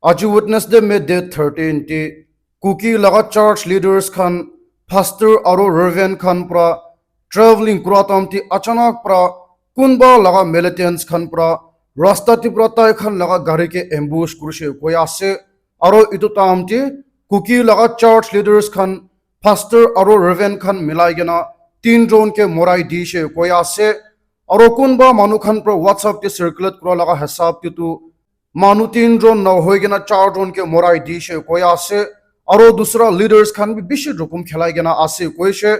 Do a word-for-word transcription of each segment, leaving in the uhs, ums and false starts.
Aji Wednesday, May date thirteen te Kuki laga church leaders khan, pastor aro reverend khan pra traveling kura time te achanak pra kunba laga militants khan pra rasta te pra tai khan laga gari ke ambush kurishe koi ase. Aro etu time te Kuki laga church leaders khan, pastor aro reverend khan milai kena tinjon ke morai dishe koi ase. Aro kunba manu khan pra WhatsApp te circulate kura laga hisab te tu manu tinjon na hoi kena charjon ke morai dishe koi ase. Aro dusra leaders khan bi bishi rokom khelai kena ase koishe.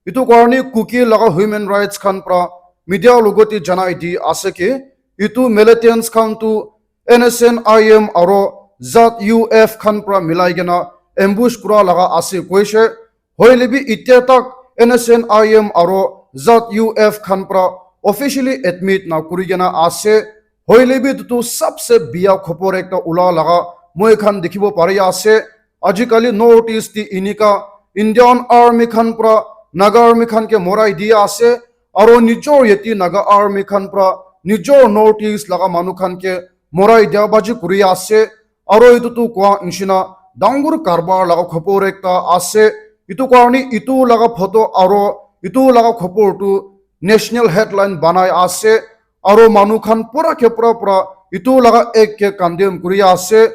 Etu karne Kuki laga human rights khan pra media logote janai di ase ki etu militants khan tu N S N I M aro Z U F khan pra milai kena ambush kura laga ase koishe. Hoile bi itya tak N S N I M aro Z U F khan pra officially admit na kuri kena ase. Hoile bi etu tu sabse biya khobor ekta ula laga moi khan dikhibo pari ase. Ajikali North East te inika Indian Army khan pra Naga Army khan ke morai di ase. Aro nijor yate Naga Army khan pra nijor North East laga manu khan ke morai dia baji kuri ase. Aro etu tu koa nishina dangor karbar laga khobor ekta ase. Etu karne etu laga photo aro etu laga khobor tu national headline banai ase. Aro manu khan pura ke pura pura etu laga ek ke condemn kuri ase.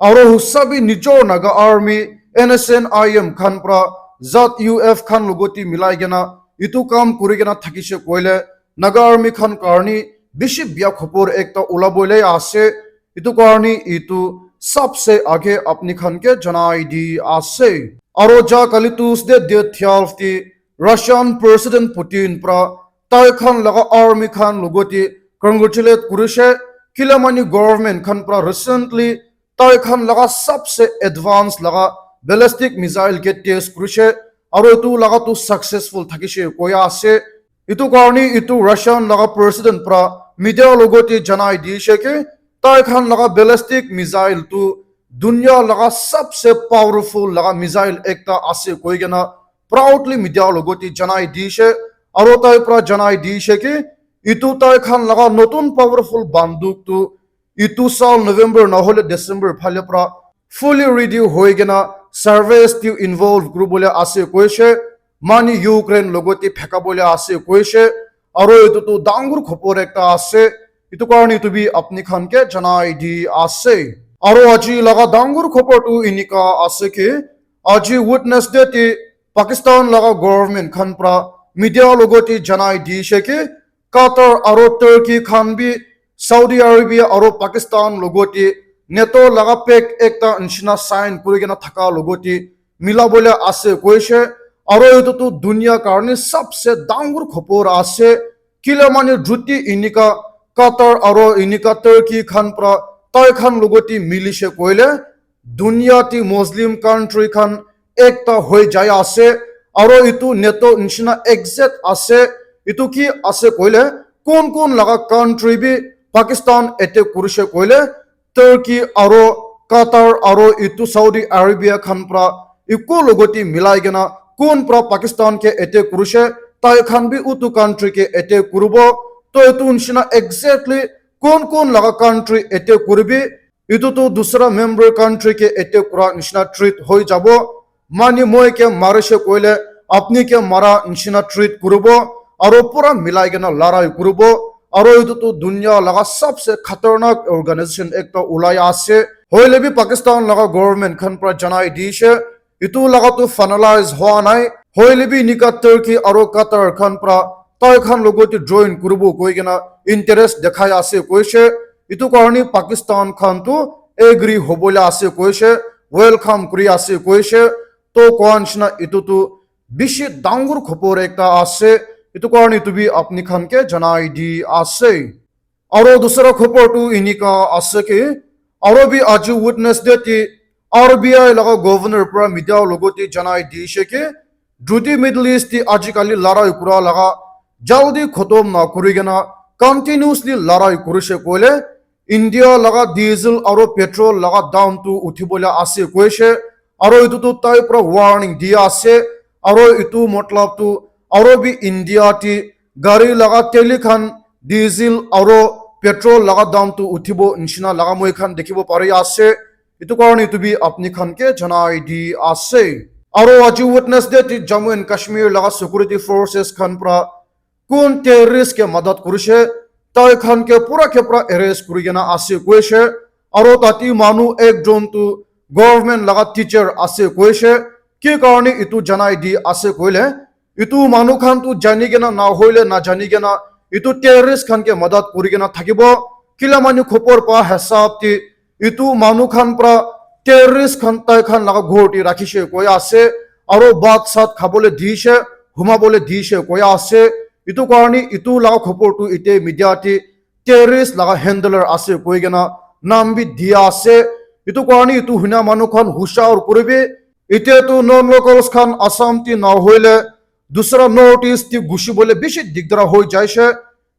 Aro husa bi nijor Naga Army, N S N I M khan pra Z U F khan logoti milai kena etu kam kuri kena thakishe koile Naga Army khan karne bishi biya khobor ekta ulabole ase. Etu karne etu sabse age apni khan ke janai di ase. Aro ja kali Tuesday date twelve te Russian President Putin pra tai khan laga army khan logoti congratulate kurishe. Kila mani government khan pra recently tai khan laga sabse advance laga ballistic missile ke test kurishe. Aro etu laga tu successful thakishe koya ase. Etu karne etu Russian laga president pra media logote janai dishe ki tai khan laga ballistic missile tu dunia laga sabse powerful laga missile ekta ase koi kena proudly media logote janai dishe. Aro tai pra janai dishe ki etu tai khan laga notun powerful banduk tu etu sal November nahole December phale pra fully ready hoi kena service te involve kuribole ase koishe. Mani Ukraine logote phekabole ase koishe. Aro etu tu dangor khobor ekta ase. Etu karne etu bi apni khan ke janai di ase. Aro aji laga dangor khobor tu inika ase ki aji Wednesday te Pakistan laga government khan pra media logote janai dishe ki Qatar aro Turkey khan bi Saudi Arabia aro Pakistan logote NATO laga pact ekta nishina sign kuri kena thaka logote milabole ase koishe. Aro etu tu dunia karne sabse dangor khobor ase. Kila mane juti inika Qatar aro inika Turkey khan pra tai khan logote milishe koile dunia te Muslim country khan ekta hoi jai ase. Aro etu NATO nishina exact ase. Etu ki ase koile kun kun laga country bi Pakistan attack kurishe koile Turkey aro Qatar aro etu Saudi Arabia khan pra eku logote milai kena kun pra Pakistan ke attack kurishe tai khan bi utu country ke attack kuribo. To etu nishina exactly kun kun laga country attack kuribi etu tu dusra member country ke attack kura nishina treat hoi jabo. Mani moi ke marishe koile apni ke mara nishina treat kuribo aro pura milai kena larai kuribo. Aro etu tu dunia laga sabse khatarnak organization ekta ulai ase. Hoile bi Pakistan laga government khan pra janai dishe etu laga tu finalize hoa nai. Hoile bi nika Turkey aro Qatar khan pra tai khan logote join kuribo koi kena interest dekhai ase koishe. Etu karne Pakistan khan tu agree hobole ase koishe, welcome kuri ase koishe. To koa nishina etu tu bishi dangor khobor ekta ase. Etu karne etu bi apni khan ke janai di ase. Aro dusra khobor tu inika ase ki aro bi aji Wednesday te R B I laga governor pra media logote janai dishe ki juti Middle East te ajikali larai kura laga jaldi khotom na kuri kena continuously larai kurishe koile India laga diesel aro petrol laga dam tu uthibole ase koishe. Aro etu tu tai pra warning dia ase. Aro etu matlab tu aro bi India te gari laga teli khan diesel aro petrol laga dam tu uthibo nishina laga moi khan dikhibo pari ase. Etu karne etu bi apni khan ke janai di ase. Aro aji Wednesday te Jammu and Kashmir laga security forces khan pra kun terrorist ke madad kurishe, tai khan ke pura ke pura arrest kuri kena ase koishe. Aro tate manu ekjon tu government laga teacher ase koishe. Ki karne etu janai di ase koile, etu manu khan tu jani kena na hoile na jani kena etu terrorist khan ke madad kuri kena thakibo. Kila manu khopor pa hisab te etu manu khan pra terrorist khan tai khan laga ghor te rakhishe koi ase, aro bhat sat khabole dishe, humabole dishe koi ase. Etu karne etu laga khopor tu ite media te terrorist laga handler ase koi kena nam bi dia ase. Etu karne etu huna manu khan hushar kuribi. Ite tu non locals khan Assam te na hoile dusra North East te gushi bole bishi digdara hoi jaishe.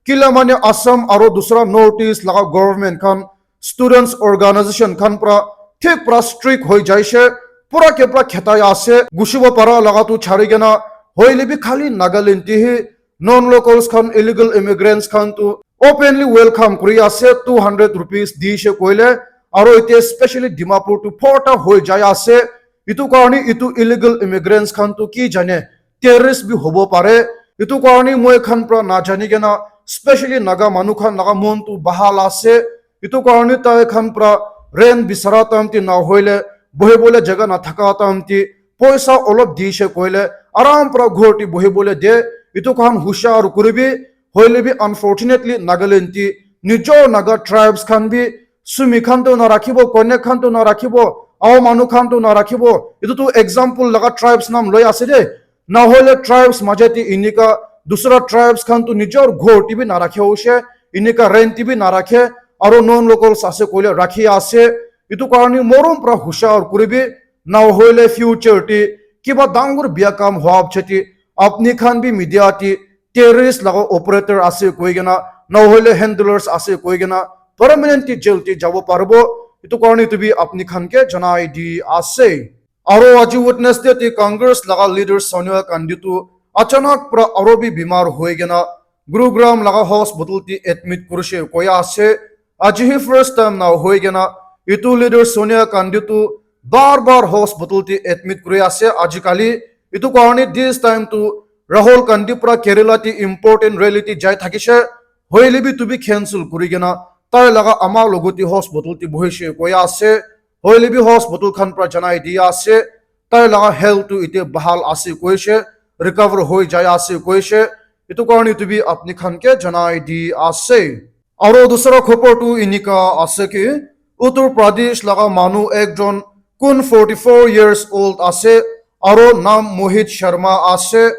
Kila mane Assam aro dusra North East laga government khan, students organization khan pra thik pra strict hoi jaishe, pura ke pura khetai ase, gushibo para laga tu chari kena, hoile bi khali Nagaland te hi non locals khan, illegal immigrants khan tu openly welcome kuri ase, two hundred rupees dishe koile, aro ite specially Dimapur tu phota hoi jai ase. Etu karne etu illegal immigrants khan tu ki jane, terrorist bi hobo pare. Etu karne moi khan pra na jani kena, specially Naga manu khan laga mon tu bahal ase. Etu karne tai khan pra rent bisara time te na hoile, bohibole jaga na thaka time te, poisa olop dishe koile, aram pra ghor te bohibole de. Etu khan hushar kuribi. Hoile bi unfortunately Nagaland te nijor Naga tribes khan bi sumi khan tu na rakhibo, Konyak khan tu na rakhibo, Ao manu khan tu na rakhibo. Etu tu example laga tribes nam loi ase de. Na hoile tribes maje te inika dusra tribes khan tu nijor ghor te bi na rakhe hoishe, inika rent te bi na rakhe, aro non locals ase koile rakhi ase. Etu karne morom pra hushar kuribi, na hoile future te kiba dangor bia kam hoa piche te apni khan bi media te terrorist laga operator ase koi kena, na hoile handlers ase koi kena, permanent te jail te jabo paribo. Etu karne etu bi apni khan ke janai di ase. Aro aji Wednesday te Congress laga leader Sonia Gandhi tu achanak pra aro bi bimar hoi kena Gurugram laga hospital te admit kurishe koi ase. Aji hi first time na hoi kena etu leader Sonia Gandhi tu bar bar hospital te admit kuri ase ajikali. Etu karne this time tu Rahul Gandhi pra Kerala te important rally te jai thakishe. Hoile bi tu bi cancel kuri kena tai laga ama logote hospital te bohishe koi ase. Hoile bi hospital khan pra janai di ase, tai laga health tu ite bahal ase koishe, recover hoi jai ase koishe. Etu karne etu bi apni khan ke janai di ase. Aro dusra khopor tu inika ase ki, Uttar Pradesh laga manu ekjon kun forty four years old ase, aro nam Mohit Sharma ase.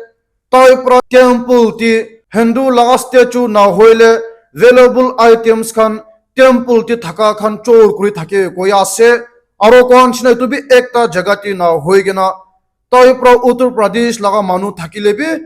Tai pra temple te Hindu laga statue na hoile valuable items khan temple te thaka khan chor kuri thake koi ase. Aro koan nishina etu bi ekta jaga te na hoi kena tai pra Uttar Pradesh laga manu thakile bi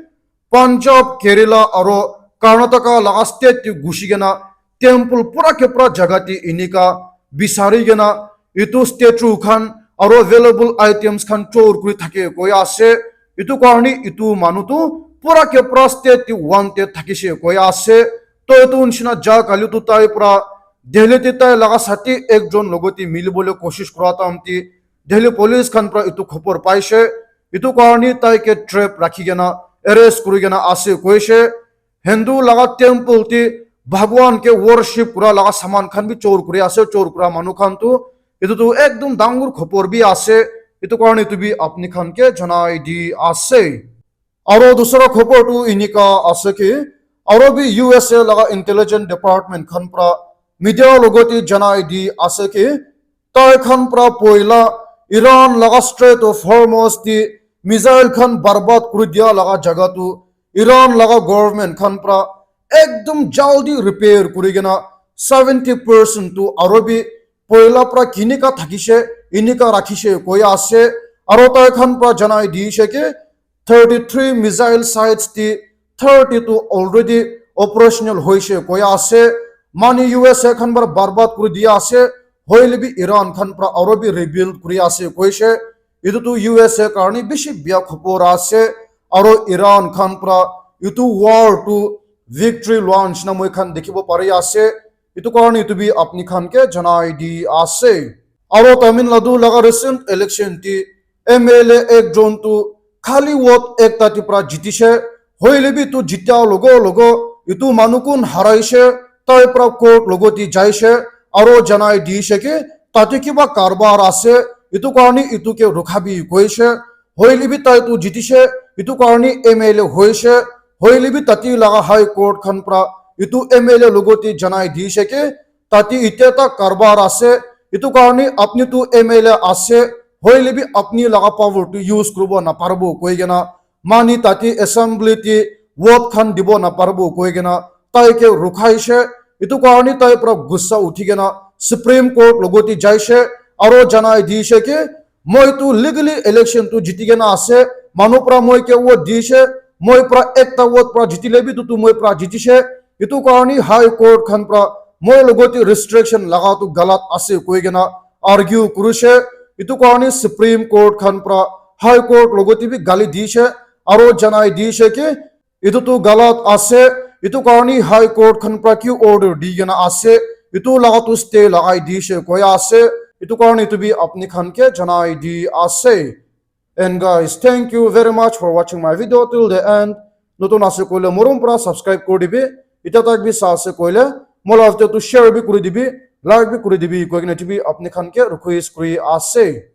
Punjab, Kerala aro Karnataka laga state te gushi kena temple pura ke pura jaga te inika bisari kena etu statue khan aro valuable items khan chor kuri thake koi ase. Etu karne etu manu tu pura ke pura state te wanted thakishe koi ase. To etu nishina ja kali tu tai pra Delhi te tai laga sathi ekjon logote milibole koshish kura time te Delhi police khan pra etu khopor paishe. Etu karne tai ke trap rakhi kena arrest kuri kena ase koishe. Hindu laga temple te Bhagwan ke worship kura laga saman khan bi chor kuri ase, chor kura manu khan tu. Etu tu ekdom dangor khopor bi ase. Etu karne etu bi apni khan ke janai di ase. Aro dusra khopor tu inika ase ki, aro bi U S A laga intelligence department khan pra media logote janai di ase ki, tai khan pra poila Iran laga Strait of Hormuz te missile khan barbad kuri dia laga jaga tu Iran laga government khan pra ekdom jaldi repair kuri kena seventy percent tu aro bi poila pra kinika thakishe, inika rakhishe koi ase. Aro tai khan pra janai dishe ki thirty three missile sites te thirty tu already operational hoishe koi ase. Mani U S A khan pra barbad kuri dia ase. Hoile bi Iran khan pra aro bi rebuild kuri ase koishe. Etu tu U S A karne bishi bia khopor ase. Aro Iran khan pra etu war tu victory lua nishina moi khan dikhibo pari ase. Etu karne etu bi apni khan ke janai di ase. Aro Tamil Nadu laga recent election te M L A ekjon tu khali vote ekta te pra jitishe. Hoile bi tu jitya logo logo itu manu kun haraishe, tai pra court logo te jaishe, aro janai dishe ke tate kiba karbar ase, itu karni itu ke rukhabi koishe. Hoile bi tai tu jitishe, itu karni M L A hoishe. Hoile bi tate laga High Court khan pra itu M L A logo te janai dishe ke tate itya ta karbar ase, itu karni apni tu M L A ase, hoile bi apni laga power tu use kuribo naparibo koi kena, mani tate assembly te vote khan dibo naparibo koi kena tai ke rukhaishe. Itu karni tai pra gussa uthi kena Supreme Court logo te jaishe, aro janai dishe ke moi tu legally election tu jiti kena ase, manu pra moi ke vote dishe, moi pra ekta vote pra jitile bi tu, tu moi pra jitishe, itu karni High Court khan pra moi logo te restriction laga tu galat ase koi kena argue kurishe. Itu karni Supreme Court khan pra High Court logo te bi gali dishe, aro janai dishe ke itu tu galat ase, itu karni High Court khan pra ki order di kena ase, itu laga tu stay lagai dishe koi ase, itu karni itu bi apni khan ke janai di ase. And guys, thank you very much for watching my video till the end. Notun ase koile morom pra subscribe kuri dibi, itya tak bi sa ase koile mola video tu share bi kuri dibi, like bi kuri dibi koi kena itu bi apni khan ke request kuri ase.